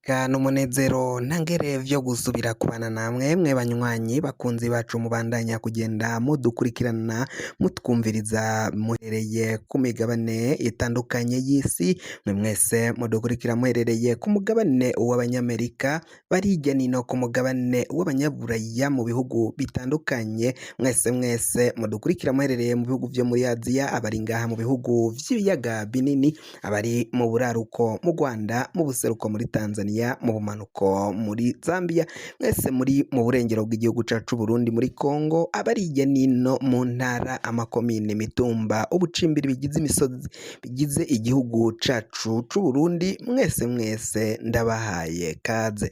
Eka n'umunezero ntangere vyo gusubira kubana namwe mwe banywanyi bakunzi bacu mubandanya kugenda mudukurikirana mutwumviriza muherereye ku migabane itandukanye y'isi mwe mwese mudukurikira muherereye ku mugabane w'abanyamerika bari hirya nino ku mugabane w'abanyaburaya mu bihugu bitandukanye mwese mwese mudukurikira muherereye mu bihugu vyo muri Aziya abari ngaha mu bihugu vy'ibiyaga binini abari mu buraruko mu Rwanda mu buseruko muri Tanzania mu bumanuko muri Zambia mwese muri mu burengero bw'igihugu cacu Burundi muri Congo abari hirya nino mu ntara amakomine imitumba ubucimbiri bigize imisozi bigize igihugu cacu c'Uburundi mwese mwese ndabahaye kaze.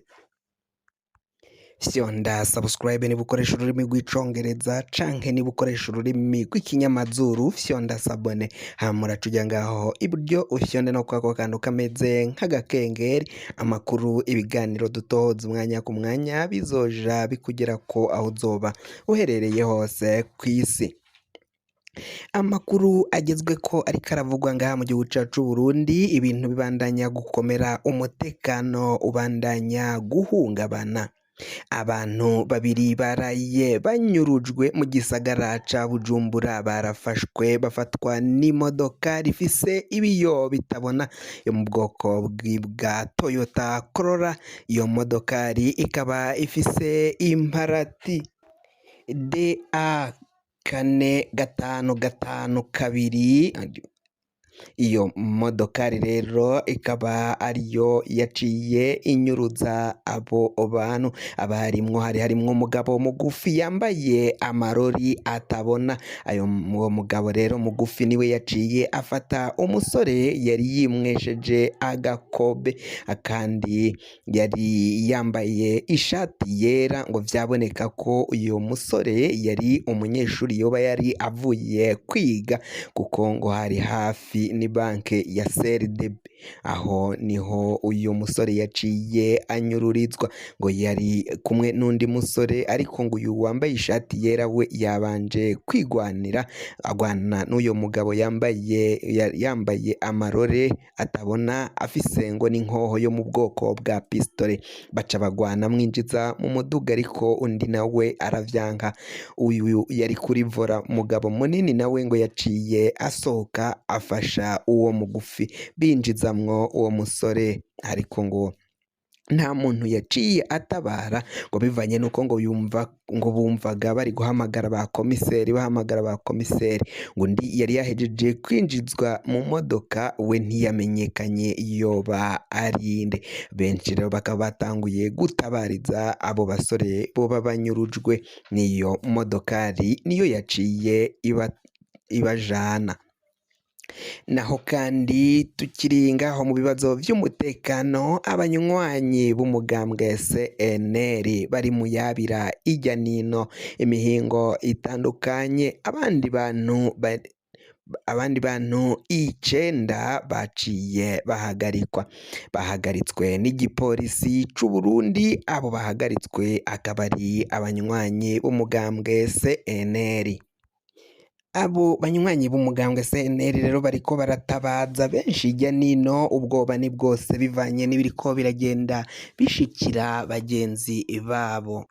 Fyonda subscribe niba ukoresha ururimi rw'icongereza canke niba ukoresha ururimi rw'ikinyamazuru fyonda s'abonner hama uraca uja ngaho iburyo ufyonde no kwako kantu kameze nk'agakengeri amakuru ibiganiro dutohoza umwanya ku mwanya bizoja bikugerako aho uzoba uherereye hose kw'isi. Amakuru agezweko ariko aravugwa ngaha mu gihugu cacu c'Uburundi ibintu bibandanya gukomera umutekano ubandanya guhungabana. Abantu babiri baraye banyurujwe mu gisagara ca Bujumbura barafashwe bafatwa n'imodoka rifise ibiyo bitabona yo mu bwoko bwa Toyota Corolla, iyo modokari ikaba ifise imparati DA 4552 iyo modokari rero ikaba ariyo yaciye inyuruza abo bantu abarimwo hari harimwo umugabo mugufi yambaye amarori atabona ayo uwo mugabo rero mugufi niwe yaciye afata umusore yari yimwesheje agakobe akandi yari yambaye ishati yera ngo vyaboneka ko uyu musore yari umunyeshuri yoba yari avuye kwiga kuko ngo hari hafi ni banke ya CRDB aho niho uyu musore yaciye anyururizwa ngo yari kumwe n'undi musore ariko ngo uyu wambaye ishati yera we yabanje kwigwanira agwana n'uyu mugabo yambaye yambaye amarore atabona afise ngo n'inkoho yo mu bwoko bwa pistole baca bagwana mwinjiza mu muduga ariko undi nawe aravyanka uyu yari kuri volant mugabo munini nawe ngo yaciye asohoka afasha uwo mugufi binjizamwo uwo musore ariko ngo nta muntu yaciye atabara ngo bivanye nuko ngo yumva ngo bumvaga bari guhamagara ba komiseri bahamagara ba komiseri ngo undi yari yahejeje kwinjizwa mu modoka we ntiyamenyekanye yoba ari nde benshi rero bakaba batanguye gutabariza abo basore boba banyurujwe n'iyo modokari niyo yaciye iba ibajana naho kandi tukiri ngaho mu bibazo vy'umutekano abanywanyi b'umugambwe CNL bari mu yabira ijya nino imihingo itandukanye abandi bantu icenda baciye bahagarikwa bahagaritswe n'igipolisi c'u Burundi abo bahagaritswe akaba ari abanywanyi b'umugambwe CNL abo banywanyi b'umugambwe CNL rero bariko baratabaza benshi hirya nino ubwoba ni bwose bivanye n'ibiriko biragenda bishikira bagenzi babo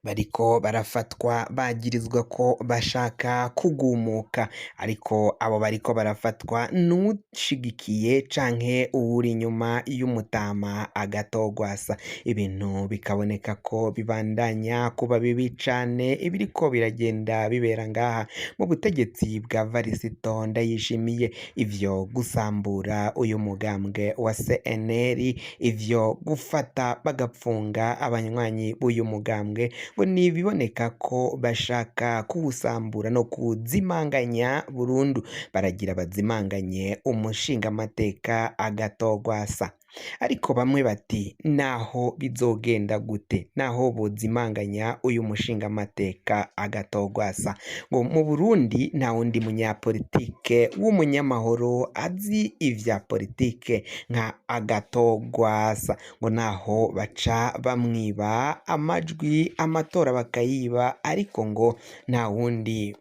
bariko barafatwa bagirizwa ko bashaka kugumuka ariko abo bariko barafatwa n'ushigikiye canke uwuri inyuma y'umutama agatogwasa ibintu bikaboneka ko bibandanya kuba bibi cane ibiriko biragenda bibera ngaha mu butegetsi bwa Varisito Ndayishimiye ivyo gusambura uyu mugambwe wa CNL ivyo gufata bagapfunga abanywanyi b'uyu mugambwe ngo ni ibiboneka ko bashaka kuwusambura no kuwuzimanganya burundu baragira bazimanganye umushingamateka agatogwasa ariko bamwe bati naho bizogenda gute naho bozimanganya uyu mushingamateka agatogwasa ngo mu Burundi nta wundi munyapolitike w'umunyamahoro azi ivya politike nka agatogwasa ngo naho baca bamwiba amajwi amatora bakayiba ariko ngo nta wundi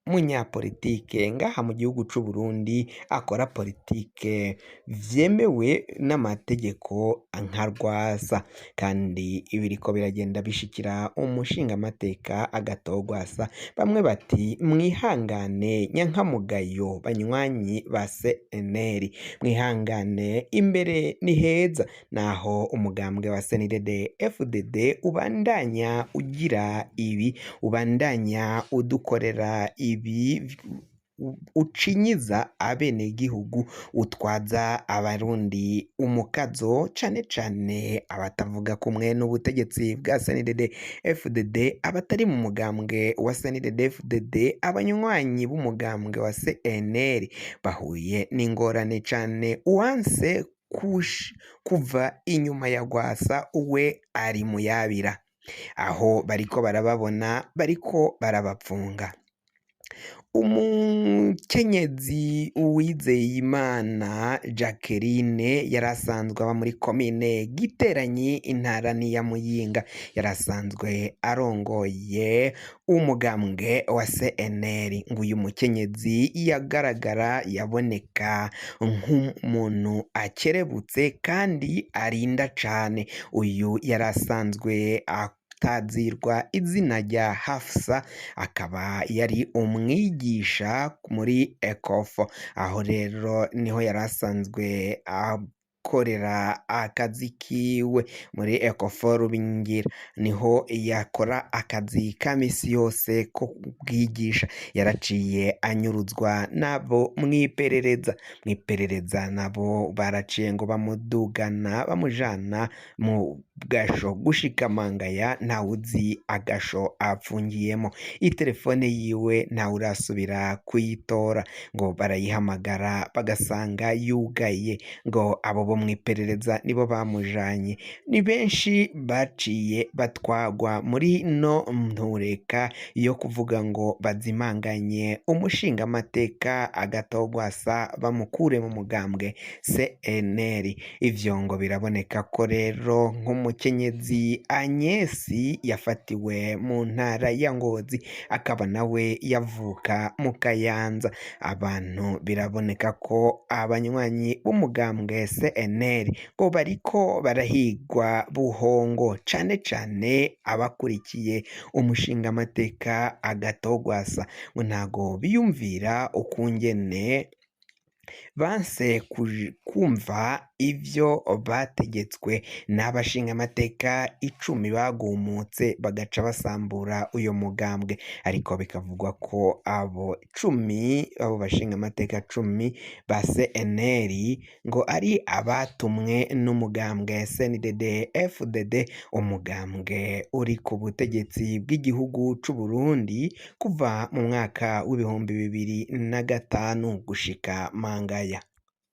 Munyapolitike ngaha mu gihugu c'u Burundi akora politike vyemewe n'amategeko nka Rwasa, kandi ibiriko biragenda bishikira umushingamateka Agathon Rwasa. Bamwe bati mwihangane nyankamugayo banywanyi ba CNL, mwihangane imbere ni heza, naho umugambwe wa CNDD FDD ubandanya ugira ibi, ubandanya udukorera ibi, ucinyiza abenegihugu, utwaza abarundi umukazo, cane cane abatavuga kumwe n'ubutegetsi bwa CNDD FDD, abatari mu mugambwe wa CNDD FDD, abanywanyi b'umugambwe wa CNL bahuye n'ingorane cane. Uwanse kuva inyuma ya Rwasa we ari muyabira, aho bariko barababona bariko barabapfunga. Umukenyezi Uwizeyimana Jacqueline yari asanzwe aba muri komine Giteranyi, intara ni ya Muyinga, yari asanzwe arongoye umugambwe wa CNL. Ngo uyu mukenyezi yagaragara yaboneka nk'umuntu akerebutse kandi arinda cane. Uyu yari asanzwe atazirwa izina rya Hafsa, akaba yari umwigisha muri Ecofo. Aho rero niho yari asanzwe akorera akazi kiwe muri Ecofo Rubingira, niho yakora akazi ka misi yose ko kubwigisha. Yaraciye anyuruzwa nabo mwiperereza, mwiperereza nabo baraciye ngo bamudugana bamujana mu gasho gushika mangaya ntawuzi agasho apfungiyemo. Itelefone yiwe ntawurasubira kuyitora, ngo barayihamagara bagasanga yugaye, ngo abo bo mw'iperereza nibo bamujanye. Ni benshi baciye batwagwa muri no ntureka yo kuvuga ngo bazimanganye umushingamateka Agathon Rwasa bamukure mu mugambwe CNL. Ivyo ngo biraboneka ko rero nk'umukenyezi Agnesi yafatiwe mu ntara ya Ngozi, akaba nawe yavuka mu Kayanza. Abantu biraboneka ko abanywanyi b'umugambwe CNL ngo bariko barahigwa buhongo, cane cane abakurikiye umushingamateka Agathon Rwasa, ngo ntago biyumvira ukungene banse kumva ivyo bategetswe n'abashingamateka 10 bagumutse bagaca basambura uyo mugambwe. Ariko bikavugwa ko abo 10, abo bashingamateka 10 ba CNL ngo ari abatumwe n'umugambwe CNDD FDD, umugambwe uri ku butegetsi bw'igihugu c'u Burundi kuva mu mwaka w'2005 gushika mangaya.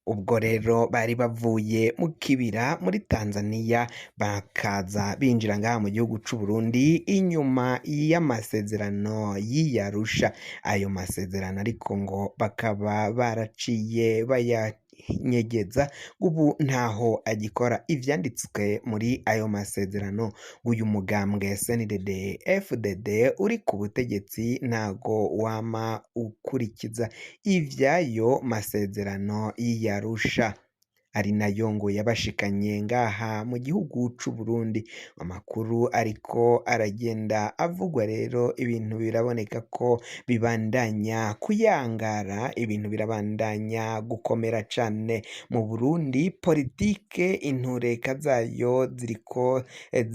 Ubwo rero bari bavuye mu kibira muri Tanzania, bakaza binjira ngaha mu gihugu c'u Burundi inyuma y'amasezerano y'Iyarusha. Ayo masezerano ariko ngo bakaba baraciye bayanyegeza, ubu ntaho agikora. Ivyanditswe muri ayo masezerano, uyu mugambwe CNDD FDD uri ku butegetsi ntago wama ukurikiza ivyayo masezerano y'Iyarusha, ari nayo ngo yabashikanye ngaha mu gihugu c'u Burundi. Amakuru ariko aragenda avugwa rero, ibintu biraboneka ko bibandanya kuyangara, ibintu birabandanya gukomera cane mu Burundi. Politike intureka zayo ziriko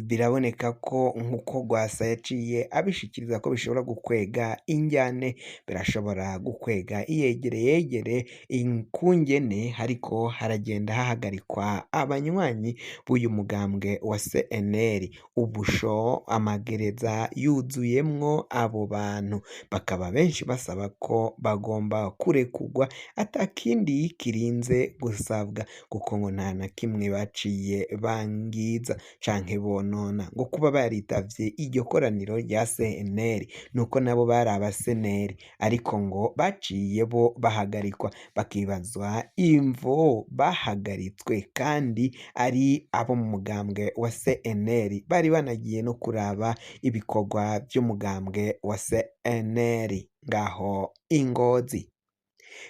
biraboneka ko nkuko Rwasa yaciye abishikiriza ko bishobora gukwega injyane, birashobora gukwega iyegere yegere inkungene, hariko haragenda hahagarikwa abanywanyi b'uyu mugambwe wa CNL. Ubusho amagereza yuzuyemwo abo bantu, bakaba benshi basaba ko bagomba kurekugwa atakindi kirinze gusabwa, kuko ngo nta na kimwe baciye bangiza canke bonona, ngo kuba baritavye iryo koraniro rya CNL nuko nabo bari aba CNL, ariko ngo baciye bo bahagarikwa, bakibazwa imvo bahagaritswe. bahagaritswe kandi ari abo mu mugambwe wa CNL, bari banagiye no kuraba ibikorwa vy'umugambwe wa CNL ngaho i Ngozi.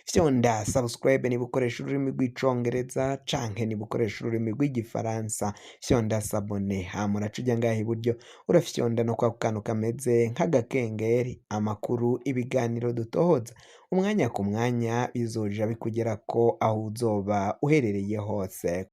Fyonda subscribe niba ukoresha ururimi rw'icongereza canke niba ukoresha ururimi rw'igifaransa, fyonda s'abonner, hama uraca uja ngaha iburyo urafyonda no kwako kantu kameze nk'agakengeri. Amakuru, ibiganiro dutohoza umwanya ku mwanya bizoja bikugerako aho uzoba uherereye hose.